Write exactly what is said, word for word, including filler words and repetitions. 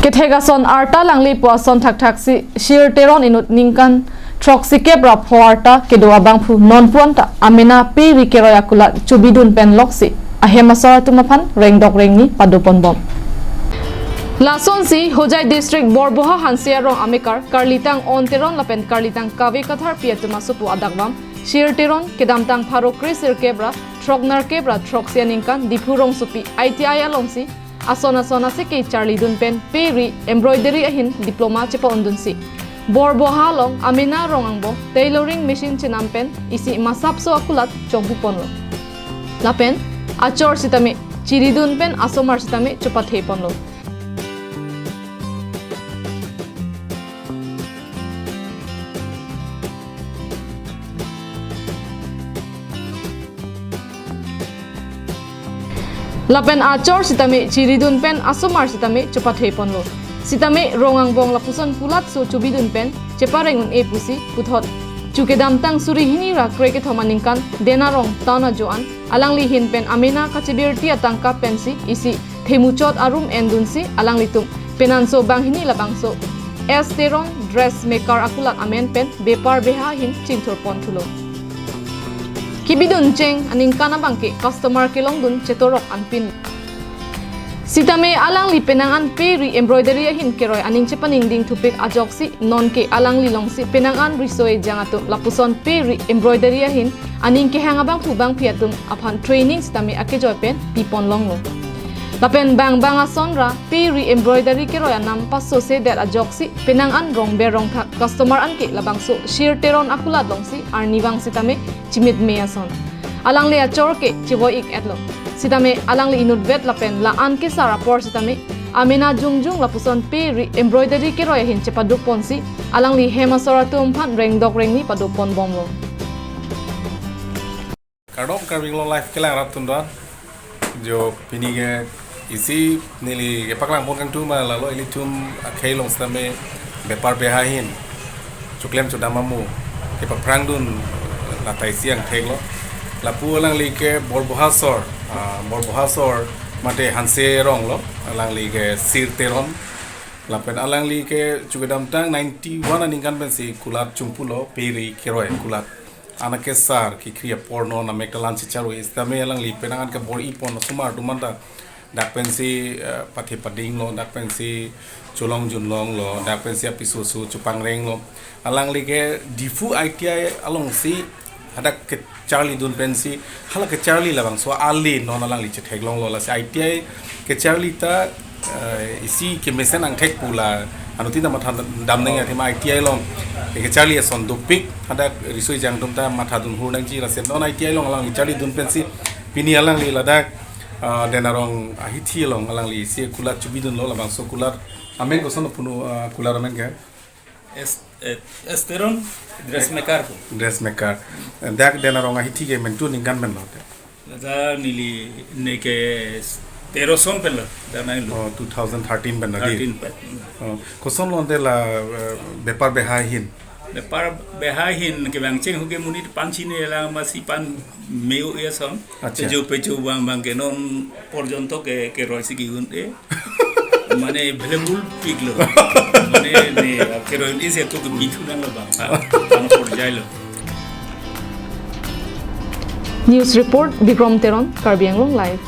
Kethek ason arta langlepo ason thakthaksi Shir Teron inut ningkan throksikep ra pho arta kedo abangphu nonpu anta amena pe ri keroi akulat chobidun pen loksi ahem asor atum aphan rengdok rengni padoponbom. Lasonsi Hojai District Borboha Hanse arong amekar karlitang On Teron lapen karlitang Kave Katharpi atum asopo adakvam Shir Teron kedamtang pharo kre sirkep ra throknerkep ra throksi aningkan Diphu rongsopi I T I alongsi ason ason aseke charlidun pen pe ri embroidery ahin diploma chepa-undunsi Borboha along amena rong angbong tailoring machine chenam pen isi masapso akulat chonghuponlo. Lapen achor sitame chiridun pen asomar sitame chopatheponlo. Lapen achor sitame chiridun pen asomar sitame chopatheponlo. Sitame rong angbong lapuson kulatso chobidun pen chepareng un-e pusi puthot chu kedamtang suri hini ra kre kethom aningkan Denarong town ajo an alangli ahin pen amena kachebirti atangka pensi isi themuchot arum endunsi alanglitum penanso banghini labangso S Teron dressmaker akulat amen pen bepar beha ahin chingthurponthulo. Kebidun cheng aningkan abangke customer kelongdun chetorok anpin. Sitame alangli penang an pe ri embroidery ahin keroi aning chepaningding thupik ajoksi nonke alangli alongsi penang an riso-ejang atum lapuson pe ri embroidery ahin aning kehang abangphu bangphi atum aphan training sitame akejoi pen piponlonglo. Lapen bangbang ason ra pe ri embroidery keroi anam pasosedet ajoksi penang an rongber rongthak customer anke labangso Shir Teron akulat alongsi arnivang sitame chimitme ason. Alangli achor ke chevoi-ik-etlo. Sitame alangli inutvet lapen la-an kesar apor sitame amena jongjong lapuson pe ri embroidery keroi ahin chepadukponsi alangli hem asor atum aphan rengdok rengni padoponbomlo. Kardom Karbi Anglong Live kelang raptun don. Jo pini ke isi neli kepaklangpon kangtung ma lalo ilitum akhei along sitame bepar beha ahin choklem chodam amu kepaphrangdun latai isi angthek lo. Lapu alangli ke Borboha asor, ah, Borboha asor mate Hanse arong lo, alangli ke Shir Teron. Lapen alangli ke chu kedamtang ninety-one aningkan pensi kulat chungpulo pe ri keroi kulat. Anke sar kekri apor non amek talan chicharoi sitame alangli penang an kebor-ipon asomar atum anta dak pensi, eh, pathe padinglo, dak pensi cholong junlonglo, dak pensi apiso so chopangrenglo. Alangli ke Diphu I T I alongsi hadak kecharlidun pensi hala kecharli labangso ale non alangli chetheklonglo, lasi I T I kecharli ta, eh, isi kemesen angthek pu la anuttin ta matha dam nang athema I T I along kecharli ason dopik hadak riso-ejang atum ta mathadun hur nangji, lasi non I T I along alangli charlidun pensi pini alangli ladak, ah, Denarong ahithi along alangli isi kulat chobidunlo, labangso kulat amen koson puno, ah, kulat amen ke? S, eh, S Teron dressmaker ko. Dressmaker. Dak Denarong ahithi ke mentu ningkan pen lo? Lata neli neke tero son pen lo, dak nanglo. Oh, two thousand thirteen pen lo di? Thirteen pen. Oh, koson lo ante la, eh, bepar beha ahin? Bepar beha ahin ke bang cheng huke monit pan chine la masi pan meu ya son. Acha. Pejo pejo bang bang ke non porjonto ke keroi si ki-un-e. Mane available piklo. Mane ne keroi isi ako ke mithu nanglo bang. Ha, ano porjailo. News report, Bikrom Teron, Karbi Anglong Live.